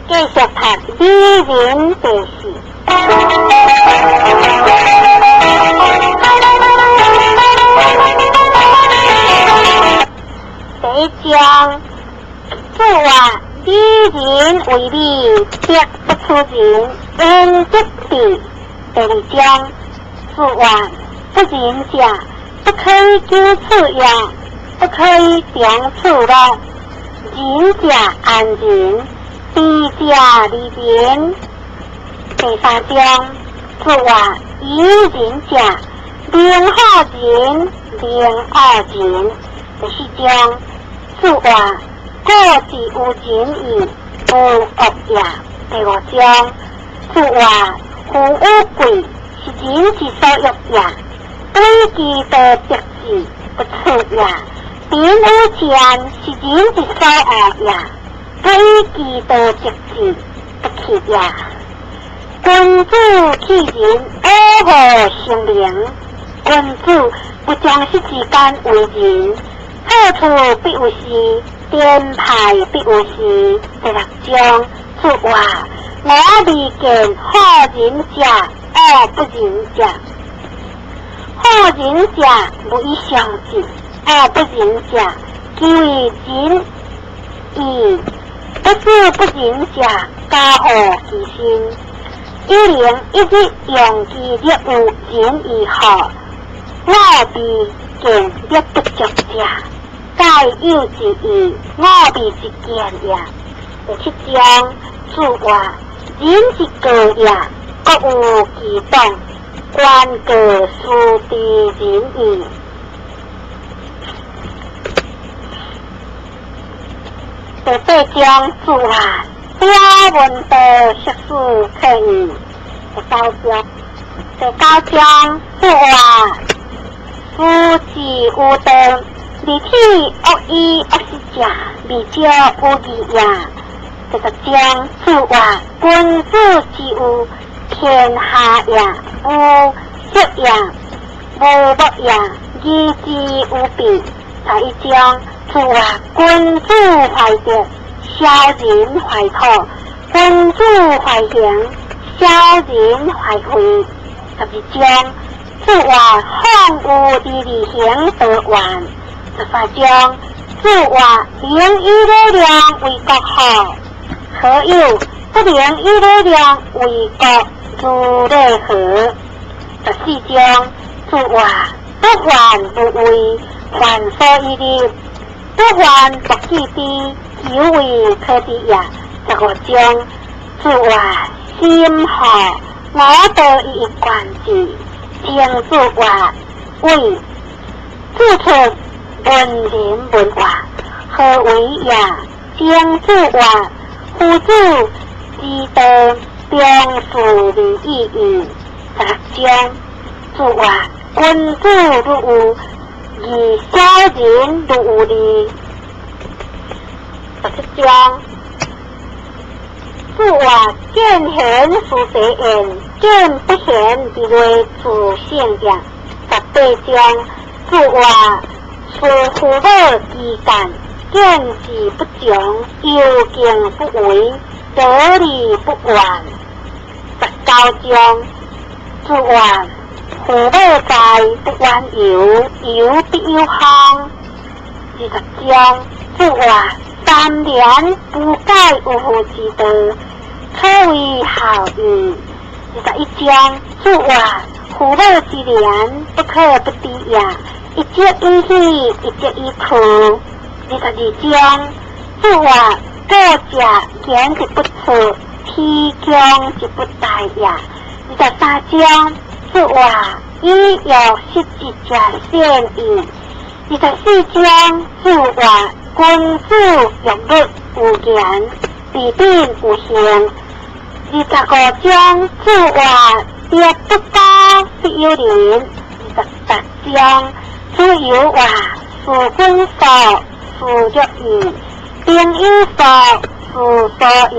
繼續讀女人第四。第一章，子曰：女人為美，德不出人，焉得智？第二章，子曰：不仁者，不可以久處也，不可以長處樂。仁者安仁，智者利人。第三章，子曰：以仁者，能好仁，能惡仁。第四章，子曰：古之有仁義，無惡也。第五章，子曰：富與貴，是人之所欲也。對其道得志，不取也；貧與賤，是人之所惡也。對其道得志，不去也。君子去仁，惡何成名？君子不將息之間為仁，好處必有時，顛派必有時。第六章，子曰：我未見好仁者，惡不仁者。好仁者無以相濟，惡不仁者其為仁義，不知不仁者，加禍其身。一能一日用其力有仁義好，我未見力不足者，蓋有之義，我未之見也。第七章，子曰：仁之過也，國有其黨，官過斯知仁義。第八章，子曰：表文道，悉使可矣。第九章，第九章，子曰：夫之有道，二體惡以惡失者，未少有義也。第十章，子曰：君子之有天下也，無色也，無物也，義之有備。十一章，子曰：君子懷德，小人懷土；君子懷行，小人懷廢。十二章，子曰：況有離而行得怨。十三章，子曰：能以禮量為國何？何有不能以禮量為國如禮何？十四章，子曰：不患無位，患所以立；不患不記之，猶為可知也。十五章，子曰：心何我道一以貫之。曾子曰：為子出文人文化，何為也？曾子曰：夫子之道，中恕而已矣。十六章，子曰：君子如有義，小人如有利。十七章，子曰：見賢思齊焉，見不賢而為自省也。十八章，子曰：事父母之干，見志不強，猶敬不為，得理不怨。十九章，子曰：父母在，不遠遊，遊必有方。二十章，子曰：三年不改有父之道，可謂孝矣。二十一章，子曰：父母之言，不可不知也。一則以喜，一則以憂。二十二章，子曰：過者言之不出，體強之不殆也。二十三章，子曰：以樂失之者善矣。二十四章，子曰：君子欲樂有言，治品有行。二十五章，子曰：德不交，必有鄰。二十八章，子游曰：事君素，事若義；朋友素，事所義。